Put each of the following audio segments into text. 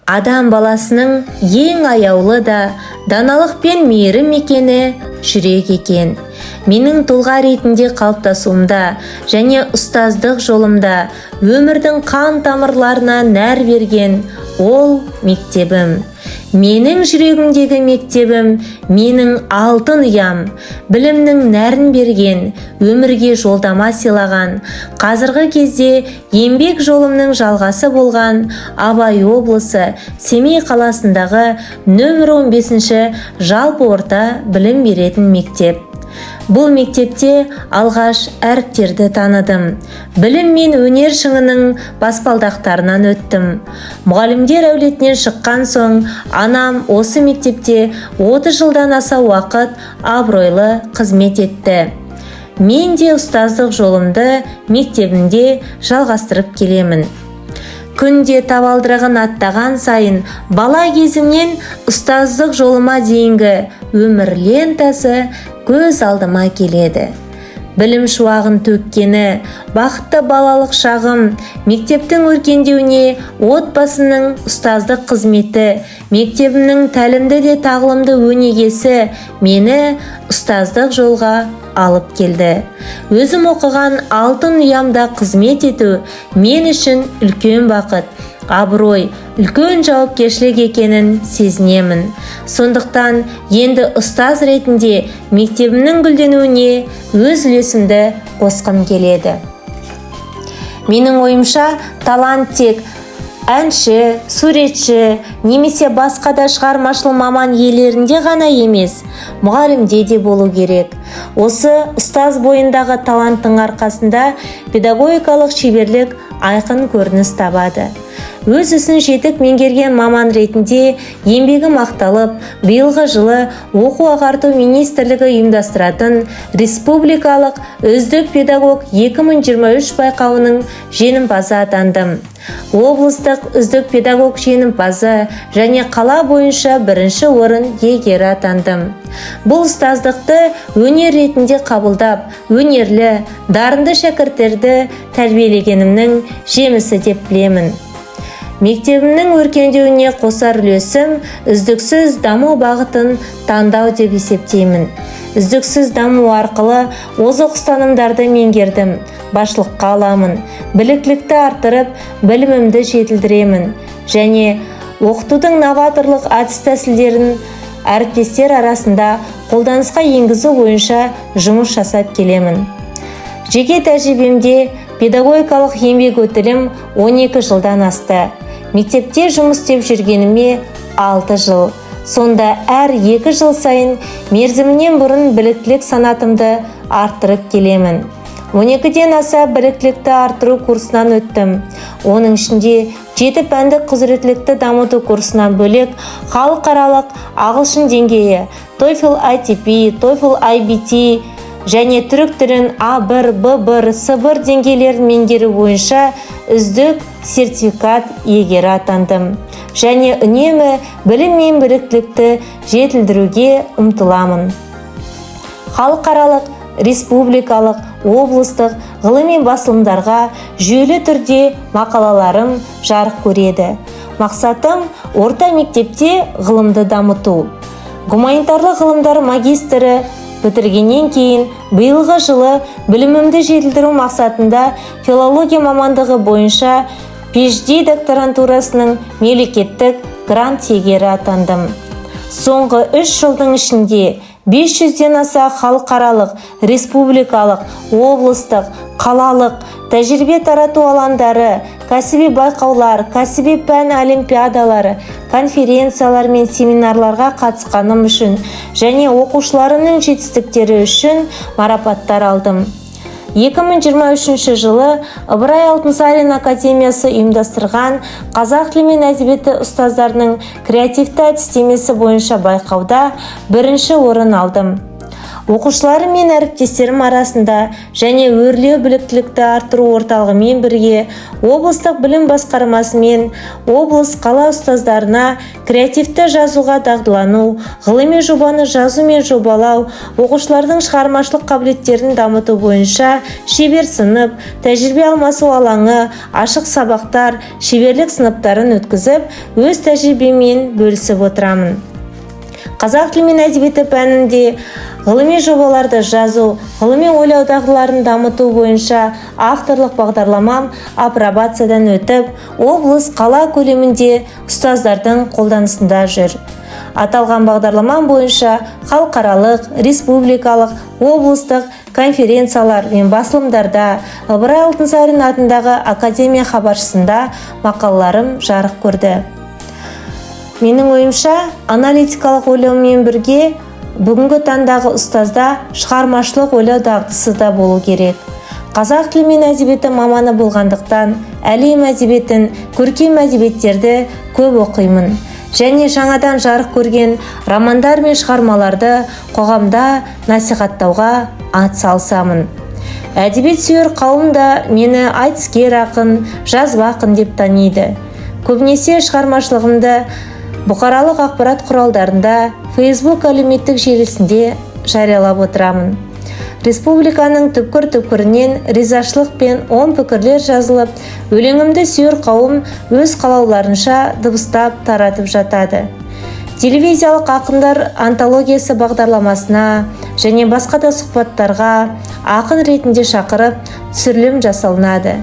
Адам баласының ең аяулы да даналық пен мейірім мекені жүрек екен. Менің тұлға ретінде қалыптасуымда және ұстаздық жолымда өмірдің қан тамырларына нәр берген ол мектебім. Менің жүрегімдегі мектебім, менің алтын ұям, білімнің нәрін берген, өмірге жолдама сыйлаған, қазіргі кезде еңбек жолымның жалғасы болған Абай облысы, Семей қаласындағы нөмір 15 жалпы орта білім беретін мектеп. Бұл мектепте алғаш әріптерді таныдым, білім мен өнер шыңының баспалдақтарынан өттім. Мұғалімдер әулетінен шыққан соң, анам осы мектепте 30 жылдан аса уақыт абыройлы қызмет етті. Мен де ұстаздық жолымды мектебімде жалғастырып келемін. Күнде табалдырығын аттаған сайын бала кезімнен ұстаздық жолыма дейінгі өмір лентасы көз алдыма келеді. Білім шуағын төккені, бақытты балалық шағым, мектептің өркендеуіне отбасымның ұстаздық қызметі, мектебімнің тәлімді де тағылымды өнегесі мені ұстаздық жолға алып келді. Өзім оқыған алтын ұямда қызмет ету мен үшін үлкен бақыт, абырой, үлкен жауапкершілік екенін сезінемін. Сондықтан енді ұстаз ретінде мектебімнің гүлденуіне өз үлесімді қосқым келеді. Менің ойымша, талант тек әнші, суретші немесе басқа да шығармашыл маман иелерінде ғана емес, мұғалімде де болу керек. Осы ұстаз бойындағы таланттың арқасында педагогикалық шеберлік айқын көрініс табады. Өз ісін жетік меңгерген маман ретінде еңбегі мақталып, биылғы жылы Оқу ағарту министрлігі ұйымдастыратын республикалық «Үздік педагог 2023» байқауының жеңімпазы атандым. Облыстық «Үздік педагог» жеңімпазы және қала бойынша бірінші орын иегері атандым. Бұл ұстаздықты өнер ретінде қабылдап, өнерлі, дарынды шәкірттерді тәрбиелегенімнің жемісі деп білемін. Мектебімнің өркендеуіне қосар үлесім үздіксіз даму бағытын таңдау деп есептеймін. Үздіксіз даму арқылы озық ұстанымдарды меңгердім, басшылыққа аламын, біліктілікті арттырып, білімімді жетілдіремін және оқытудың новаторлық әдіс тәсілдерін әріптестер арасында қолданысқа енгізу бойынша жұмыс жасап келемін. Жеке тәжірибемде педагогикалық еңбек өтілім 12 жылдан асты. Мектепте жұмыс істеп жүргеніме 6 жыл. Сонда әр 2 жыл сайын мерзімінен бұрын біліктілік санатымды арттырып келемін. 12-ден аса біліктілікті арттыру курсынан өттім. Оның ішінде жеті пәндік құзыреттілікті дамыту курсынан бөлек, халықаралық ағылшын деңгейі TOEFL ITP, TOEFL IBT және түрік тілін А1, Б1, С1 деңгейлерін меңгеру бойынша үздік сертификат иегері атандым және үнемі білім мен біліктілікті жетілдіруге ұмтыламын. Халықаралық, республикалық, облыстық ғылыми басылымдарға жүйелі түрде мақалаларым жарық көреді. Мақсатым – орта мектепте ғылымды дамыту. Гуманитарлық ғылымдар магистрі бітіргеннен кейін биылғы жылы білімімді жетілдіру мақсатында филология мамандығы бойынша PhD докторантурасының мемлекеттік грант иегері атандым. Соңғы 3 жылдың ішінде 500-ден аса халықаралық, республикалық, облыстық, қалалық тәжірибе тарату алаңдары, кәсіби байқаулар, кәсіби пән олимпиадалары, конференциялар мен семинарларға қатысқаным үшін және оқушыларымның жетістіктері үшін марапаттар алдым. 2023 жылы Ыбырай Алтынсарин академиясы ұйымдастырған қазақ тілі мен әдебиеті ұстаздарының креативті әдістемесі бойынша байқауда бірінші орын алдым. Оқушыларым мен әріптестерім арасында және Өрлеу біліктілікті арттыру орталығымен бірге облыстық білім басқармасымен облыс, қала ұстаздарына креативті жазуға дағдылану, ғылыми жобаны жазу мен жобалау, оқушылардың шығармашылық қабілеттерін дамыту бойынша шебер сынып, тәжірибе алмасу алаңы, ашық сабақтар, шеберлік сыныптарын өткізіп, өз тәжірибеммен бөлісіп отырамын. Қазақ тілі мен әдебиеті пәнінде ғылыми жобаларды жазу, ғылыми ойлау дағдыларын дамыту бойынша авторлық бағдарламам апробациядан өтіп, облыс, қала көлемінде ұстаздардың қолданысында жүр. Аталған бағдарламам бойынша халықаралық, республикалық, облыстық конференциялар мен басылымдарда, Ыбырай Алтынсарин атындағы академия хабаршысында мақалаларым жарық көрді. Менің ойымша, аналитикалық ойлаумен бірге бүгінгі таңдағы ұстазда шығармашылық ойлау дағдысы да болу керек. Қазақ тілі мен әдебиеті маманы болғандықтан, әлем әдебиетін, көркем әдебиеттерді көп оқимын және жаңадан жарық көрген романдар мен шығармаларды қоғамда насихаттауға ат салысамын. Әдебиет сүйер қауым да мені айтыскер ақын, жазба ақын деп таниды. Көбінесе шығармашылығымды бұқаралық ақпарат құралдарында, Фейсбук әлеуметтік желісінде жариялап отырамын. Республиканың түкпір-түкпірінен ризашылық пен оң пікірлер жазылып, өлеңімді сүйер қауым өз қалауларынша дыбыстап таратып жатады. Телевизиялық ақындар антологиясы бағдарламасына және басқа да сұхбаттарға ақын ретінде шақырып, түсірілім жасалынады.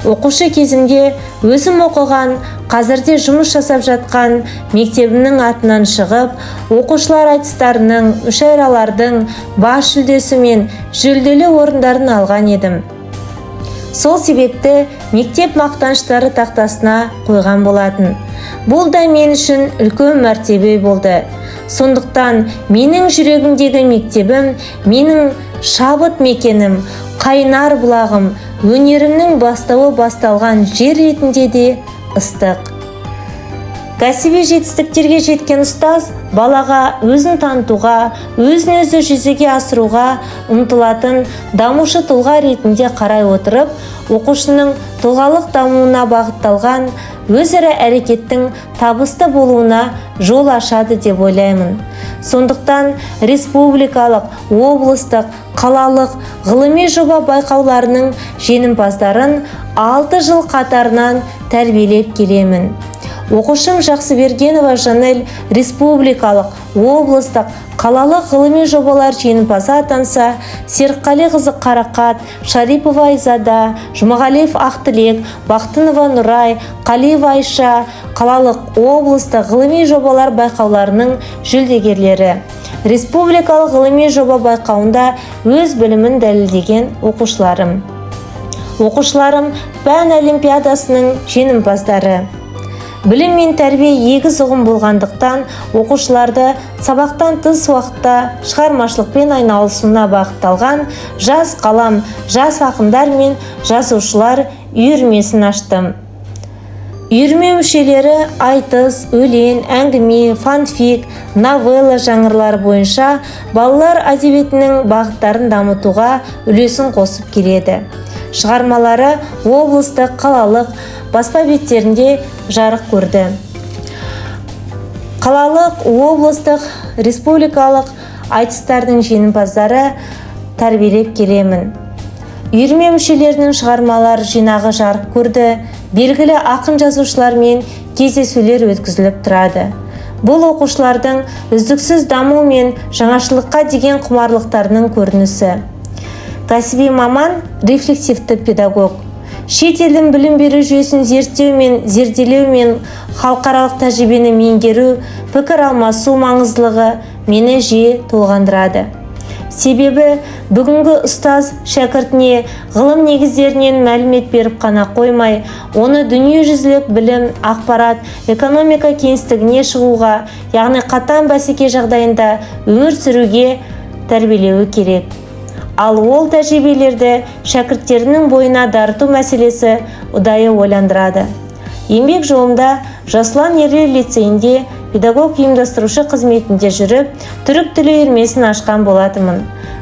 Оқушы кезімде өзім оқыған, қазірде жұмыс жасап жатқан мектебімнің атынан шығып, оқушылар айтыстарының, мүшәйралардың бас жүлдесі мен жүлделі орындарын алған едім. Сол себепті мектеп мақтаныштары тақтасына қойған болатын. Бұл да мен үшін үлкен мәртебе болды. Сондықтан менің жүрегімдегі мектебім менің шабыт мекенім, қайнар бұлағым, өнерімнің бастауы басталған жер ретінде де ыстық. Кәсіби жетістіктерге жеткен ұстаз балаға өзін танытуға, өзін өзі жүзеге асыруға ұмтылатын дамушы тұлға ретінде қарай отырып, оқушының тұлғалық дамуына бағытталған өзара әрекеттің табысты болуына жол ашады деп ойлаймын. Сондықтан республикалық, облыстық, қалалық ғылыми жоба байқауларының жеңімпаздарын 6 жыл қатарынан тәрбиелеп келемін. Оқушым Жақсыбергенова Жанель республикалық, облыстық, қалалық ғылыми жобалар жеңімпазы атанса, Серікқалиқызы Қарақат, Шарипова Айзада, Жұмағалиев Ақтілек, Бақтынова Нұрай, Қалиева Айша қалалық, облыстық ғылыми жобалар байқауларының жүлдегерлері. Республикалық ғылыми жоба байқауында өз білімін дәлелдеген оқушыларым. Оқушыларым пән олимпиадасының жеңімпаздары. Білім мен тәрбие егіз ұғым болғандықтан, оқушыларды сабақтан тыс уақытта шығармашылықпен айналысуына бағытталған «Жас қалам», жас ақындар мен жазушылар үйірмесін аштым. Үйірме мүшелері айтыс, өлең, әңгіме, фанфик, новелла жанрлары бойынша балалар әдебиетінің бағыттарын дамытуға үлесін қосып келеді. Шығармалары облыстық, қалалық баспа беттерінде жарық көрді. Қалалық, облыстық, республикалық айтыстардың жеңімпаздары тәрбиелеп келемін. Үйірме мүшелерінің шығармалар жинағы жарық көрді, белгілі ақын жазушылармен кездесулер өткізіліп тұрады. Бұл оқушылардың үздіксіз даму мен жаңашылдыққа деген құмарлықтарының көрінісі. Кәсіби маман рефлексивті педагог. Шет елдің білім беру жүйесін зерттеу мен зерделеу мен халықаралық тәжірибені меңгеру, пікір алмасу маңыздылығы мені жиі толғандырады. Себебі бүгінгі ұстаз шәкіртіне ғылым негіздерінен мәлімет беріп қана қоймай, оны дүниежүзілік білім, ақпарат, экономика кеңістігіне шығуға, яғни қатаң бәсеке жағдайында өмір сүруге тәрбиелеуі керек. Ал ол тәжірибелерді шәкірттерінің бойына дарыту мәселесі ұдайы ойландырады. Еңбек жолымда Жасұлан ерлер лицейінде педагог ұйымдастырушы қызметінде жүріп, түрік тілі үйірмесін ашқан болатынмын.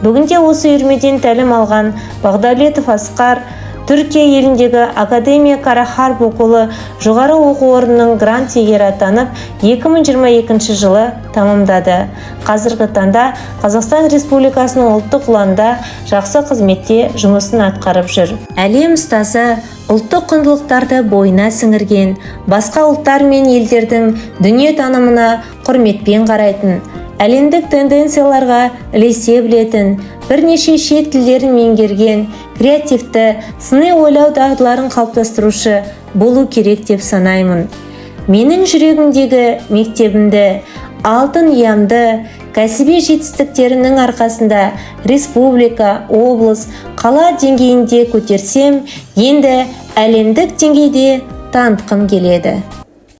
Бүгінде осы үйірмеден тәлім алған Бағдәулетов Асқар Түркия еліндегі Академия Карахарп оқулы жоғары оқу орнының грант иегері атанып, 2022 жылы тамамдады. Қазіргі таңда Қазақстан Республикасының ұлттық ұланында жақсы қызметте жұмысын атқарып жүр. Әлем ұстазы ұлттық құндылықтарды бойына сіңірген, басқа ұлттар мен елдердің дүниетанымына құрметпен қарайтын, әлемдік тенденцияларға ілесе білетін, бірнеше шет тілдерін меңгерген, креативті, сыни ойлау дағдыларын қалыптастырушы болу керек деп санаймын. Менің жүрегімдегі мектебімді, алтын ұямды кәсіби жетістіктерімнің арқасында республика, облыс, қала деңгейінде көтерсем, енді әлемдік деңгейде танытқым келеді.